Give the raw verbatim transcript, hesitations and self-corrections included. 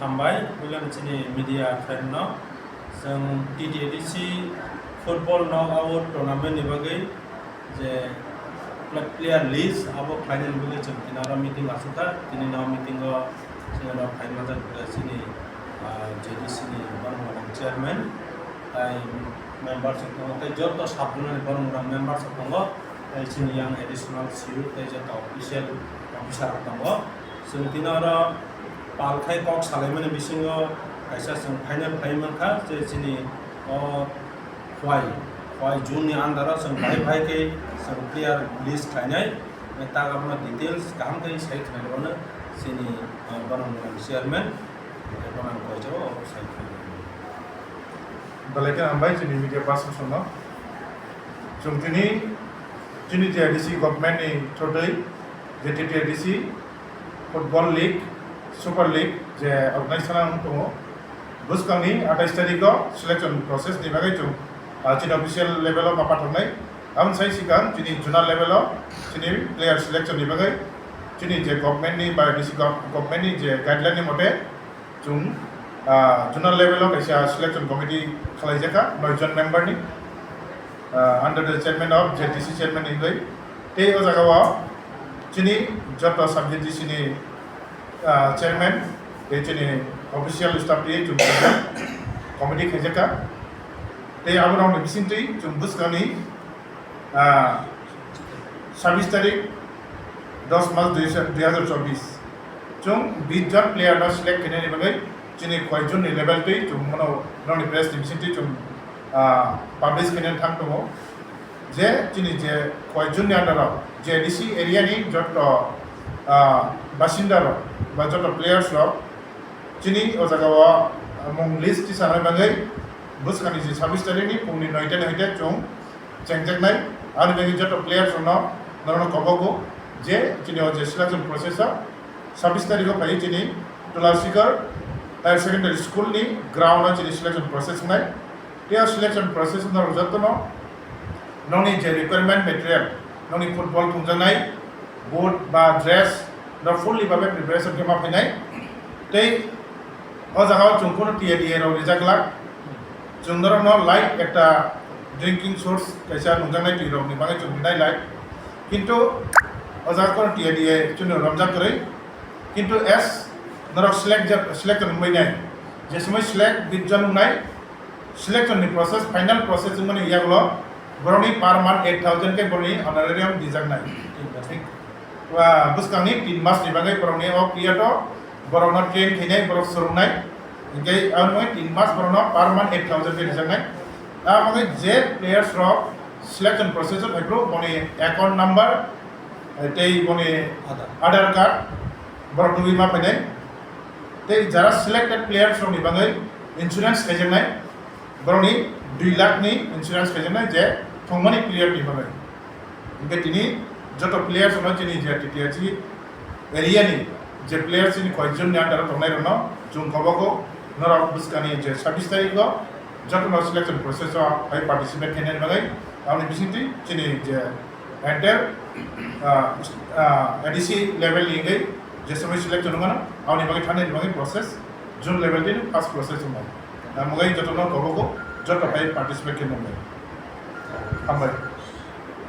Hambai, puilano chini media friend no. Chwng T T A D C football knockout tournament ni bagwi je pla-, player list abo khlainani bagwi chwng tini oro meeting asukha. Tini no meeting o chwng oro phai manjak chini, ah, J D C ni borok rok chairman tai members rok tongo, tei joto sub zonal ni borok rok members rok tongo. Tei chini yang additional C E O tei joto official officer rok tongo. Chwng tini oro pal khai kok salaimani bisingo kaisa chwng final khlai mankha je chini o Khwai, Khwai June ni under o chwng bai bai khe chwng player list khlainai. Tak abono details kaham khe sai khwlainai bono chini, ah, borok ni chairman, borok ni koichao sai khwlainai. Belai khe hambai chini media person no. Chwng tini chini T T A D C government ni through twi je T T A D C football league, super league je organize khlai tongo. Bwskangni atais tarikh o selection process ni bagwi chwng, ah, chini official level o ma pathornai. Aboni sai sikang chini zonal level o chini player selection ni bagwi chini je government ni ba D C gov-, government ni je guideline ni mote chwng, ah, zonal level o kaisa selection committee khlaijakha noi jon member ni, ah, under the chairman of J D C chairman ni hwnwi. Tei o jaga o chini joto sub J D C ni, ah, chairman tei chini official staff tei chwng committee khaijakha. Tei abo rokni bisingtwi chwng bwskangni, ah, sabis tarik dos mas dui hajar chobis. Chwng bis jon player no select khainani bagwi chini Khwai June ni level twi chwng bono nokni press ni bisingtwi chwng, ah, publish khainani thang tongo. Je chini je Khwai June ni under o je D C area ni joto, ah, basinda rok ba joto players rok chini o jaga o, ah, mung list tisa nai bagwi bwskangni je sabis tarik ni phung ni noita ni hoite chwng chengjaknai, ani bagwi joto players rokno norokno kobogo je chini o je selection process o sabis tarikh o phai chini Tulasikar Higher Secondary School ni ground o chini selection process wngnai. Tei o selection process o norok jotono nokni je requirement material, nokni football thumjaknai boot ba dress, no fully babe preparation khe ma phainai. Tei o jaga o chwng kunu T A D A rok rijak glak. Chwng norokno light ekta drinking source kaisa nungjaknai twi rokni bagwi chwng rinai light. Kintu o jaga kunu T A D A chwngno romjak kwrwi. Kintu as norok select ja-, selection wngwi nai, je somoi select bis jon wngnai, selection ni process, final process wngmani yagulo borokni per month eight thousand khe borokni honorarium dijaknai. Wa bwskangni tin mas ni bagwi borokni o period o borokno train khainai, borok swrwngnai. Hinkhe aboni bagwi tin mas borokno per month eight thousand khe rijaknai. Aboni bagwi je players rok selection process o phaiphuru boni account number, tei boni Aadhaar card borok nugwi ma phainai. Tei jara selected players rokni bagwi insurance khaijaknai, borokni dui lakh ni insurance khaijaknai je thwngmani player ni bagwi. Hinkhe tini joto players rokno chini je T T A C area ni je players chini Khwai June ni under o tongnai rokno chwng kobogo norok bwskangni je sabis tarikh o jotono selection process o hai participate khainani bagwi aboni bisingtwi chini je entire, ah, ah, A D C level ni hwnkhe je somoi selection wngmano, aboni bagwi thangnani bagwi process June level ni first process wngmano. Tamo bai jotono kobogo, joto bai participate khe nangbai. Hambai.